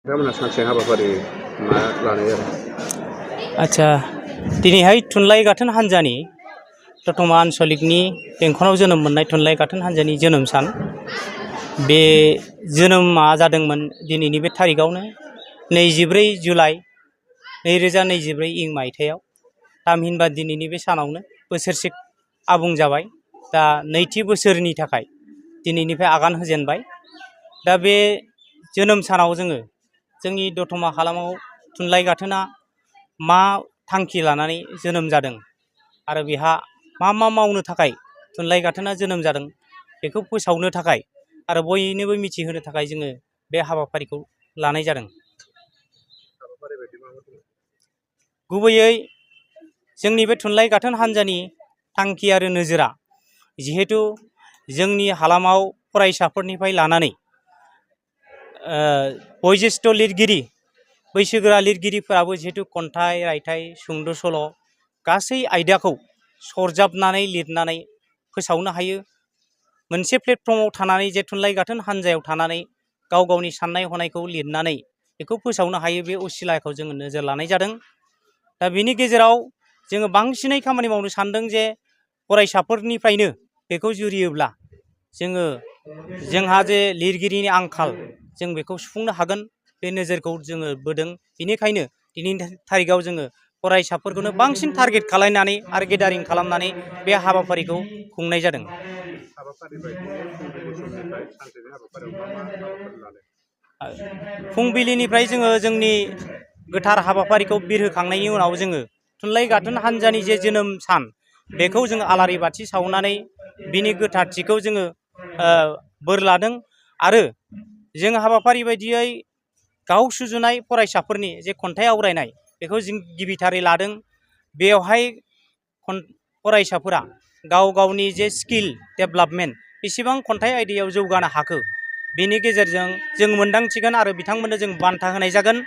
नोंथांमोना सानसे हाबाफारि मा लानाय जादों? आच्छा दिनैहाय थुनलाइ गाथोन हान्जानि दतमा आन्सलिकनि बेंखनाव जोनोम मोननाय थुनलाइ गाथोन हान्जानि जोनोम सान। बे जोनोमा जादोंमोन दिनैनि बे थारिखआवनो 24 जुलाइ 2024 इं मायथाइयाव। थामहिनबा दिनैनि बे सानावनो बोसोरसे आबुं जाबाय। दा नैथि बोसोरनि थाखाय दिनैनिफ्राय आगान होजेनबाय। दा बे जोनोम सानाव जोङो जोंनि दतमा हालामाव थुनलाइ गाथोना मा थांखि लानानै जोनोम जादों आरो बेहा मा मा मावनो थाखाय थुनलाइ गाथोना जोनोम जादों बेखौ फोसावनो थाखाय आरो बयनोबो मिथिहोनो थाखाय जोङो बे हाबाफारिखौ लानाय जादों। गुबैयै जोंनि बे थुनलाइ गाथोन हान्जानि थांखि आरो नोजोरा जिहेतु जोंनि हालामाव फरायसाफोरनिफ्राय लानानै बयजेष्ठ लिरगिरि बैसोगोरा लिरगिरिफोराबो जिहेतु खन्थाइ रायथाइ सुंद' सल' गासै आयदाखौ सरजाबनानै लिरनानै फोसावनो हायो। मोनसे प्लेटफर्माव थानानै जे थुनलाइ गाथोन हान्जायाव थानानै गाव गावनि साननाय हनायखौ लिरनानै बेखौ फोसावनो हायो, बे असिलाखौ जोङो नोजोर लानाय जादों। दा बिनि गेजेराव जोङो बांसिनै खामानि मावनो सानदों जे फरायसाफोरनिफ्रायनो बेखौ जुरियोब्ला जोंहा जे लिरगिरिनि आंखाल जों बेखौ सुफुंनो हागोन, बे नोजोरखौ जोङो बोदों। बेनिखायनो दिनैनि थारिखआव जोङो फरायसाफोरखौनो बांसिन टारगेट खालामनानै आरो गेदारिं खालामनानै बे हाबाफारिखौ खुंनाय जादों। हाबाफारि बायदियै फुंबिलि समनिफ्राय सानसेनि हाबाफारियाव मा मा हाबाफारि लादों? फुंबिलिनिफ्राय जोङो जोंनि गोथार हाबाफारिखौ बिरहोखांनायनि उनाव जोङो थुनलाइ गाथोन हान्जानि जे जोनोम सान बेखौ जोङो आलारि बाथि सावनानै बिनि गोथारथिखौ जोङो बोर लादों। आरो जों हाबाफारि बायदियै गाव सुजुनाय फरायसाफोरनि जे खन्थाइ आवरायनाय बेखौ जों गिबिथारै लादों। बेवहाय फरायसाफोरा गाव गावनि जे स्किल डेभेलपमेन्ट बेसेबां खन्थाइ आयदायाव जौगानो हाखो बेनि गेजेरजों जों मोनदांथिगोन आरो बिथांमोननो जों बान्था होनाय जागोन।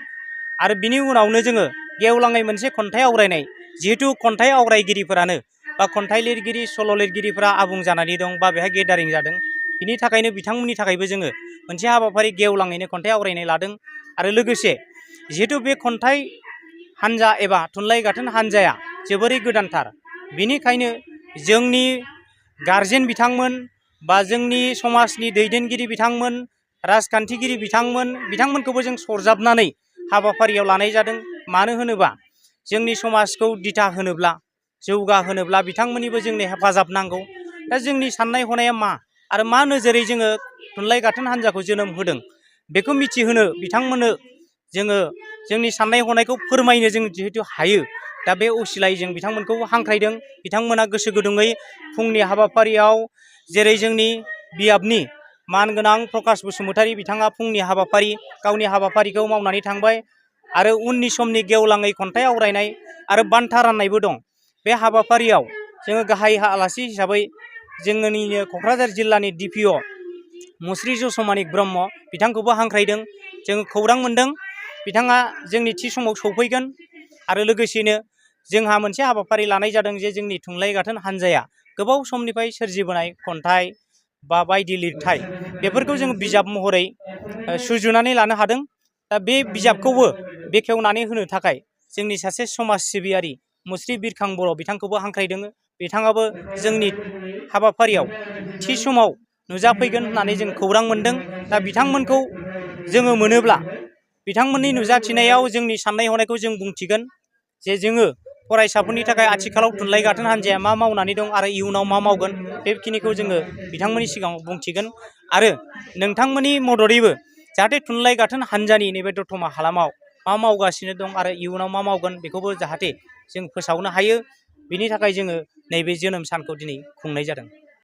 आरो बिनि उनावनो जोङो गेवलाङै मोनसे खन्थाइ आवरायनाय, जिहेतु खन्थाइ आवरायगिरिफोरानो बा खन्थाइ लिरगिरि सल' लिरगिरिफोरा आबुं जानानै दं बा बेहाय गेदारिं जादों, बिनि थाखायनो बिथांमोननि थाखायबो जोङो मोनसे हाबाफारि गेवलाङैनो खन्थाइ आवरायनाय लादों। आरो लोगोसे जिहेतु बे खन्थाइ हान्जा एबा थुनलाइ गाथोन हान्जाया जोबोरै गोदानथार, बिनिखायनो जोंनि गारजेन बिथांमोन बा जोंनि समाजनि दैदेनगिरि बिथांमोन, राजखान्थिगिरि बिथांमोनखौबो जों सरजाबनानै हाबाफारियाव लानाय जादों। मानो होनोबा जोंनि समाजखौ दिथा होनोब्ला जौगाहोनोब्ला बिथांमोननिबो जोंनो हेफाजाब नांगौ। दा जोंनि साननाय हनाया मा आरो मा नोजोरै जोङो थुनलाइ गाथोन हान्जाखौ जोनोम होदों बेखौ मिथिहोनो बिथांमोननो जोङो जोंनि साननाय हनायखौ फोरमायनो जों जिहेतु हायो, दा बे असिलायै जों बिथांमोनखौ हांख्रायदों। बिथांमोना गोसो गुदुङै फुंनि हाबाफारियाव जेरै जोंनि बियाबनि मानगोनां प्रकाश बसुमतारी बिथाङा फुंनि गावनि हाबाफारिखौ मावनानै थांबाय। आरो उननि समनि गेवलाङै खन्थाइ आवरायनाय आरो बान्था राननायबो दं। बे हाबाफारियाव जोङो गाहाय आलासि हिसाबै जोंनिनो क'क्राझार जिल्लानि DPO मुस्रि जसमानिक ब्रह्म बिथांखौबो हांख्रायदों। जोङो खौरां मोनदों बिथाङा जोंनि थि समाव सौफैगोन। आरो लोगोसेनो जोंहा मोनसे हाबाफारि लानाय जादों जे जोंनि थुनलाइ गाथोन हान्जाया गोबाव समनिफ्राय सोरजिबोनाय खन्थाइ बा बायदि लिरथाइ बेफोरखौ जों बिजाब महरै सुजुनानै लानो हादों। दा बे बिजाबखौबो बेखेवनानै होनो थाखाय जोंनि सासे समाज सिबियारि मुस्रि बिरखां बर' बिथांखौबो हांख्रायदों। बिथाङाबो जोंनि हाबाफारियाव थि समाव नुजाफैगोन होननानै जों खौरां मोनदों। दा बिथांमोनखौ जोङो मोनोब्ला बिथांमोननि नुजाथिनायाव जोंनि साननाय हनायखौ जों बुंथिगोन जे जोङो फरायसाफोरनि थाखाय आथिखालाव थुनलाइ गाथोन हान्जाया मा मावनानै दं आरो इयुनाव मा मावगोन बेखिनिखौ जोङो बिथांमोननि सिगाङाव बुंथिगोन। आरो नोंथांमोननि मददैबो जाहाथे थुनलाइ गाथोन हान्जानि नैबे दतमा हालामाव मा मावगासिनो दं आरो इयुनाव मा मावगोन बेखौबो जाहाथे जों फोसावनो हायो, बिनि थाखाय जोङो नैबे जोनोम सानखौ दिनै खुंनाय जादों।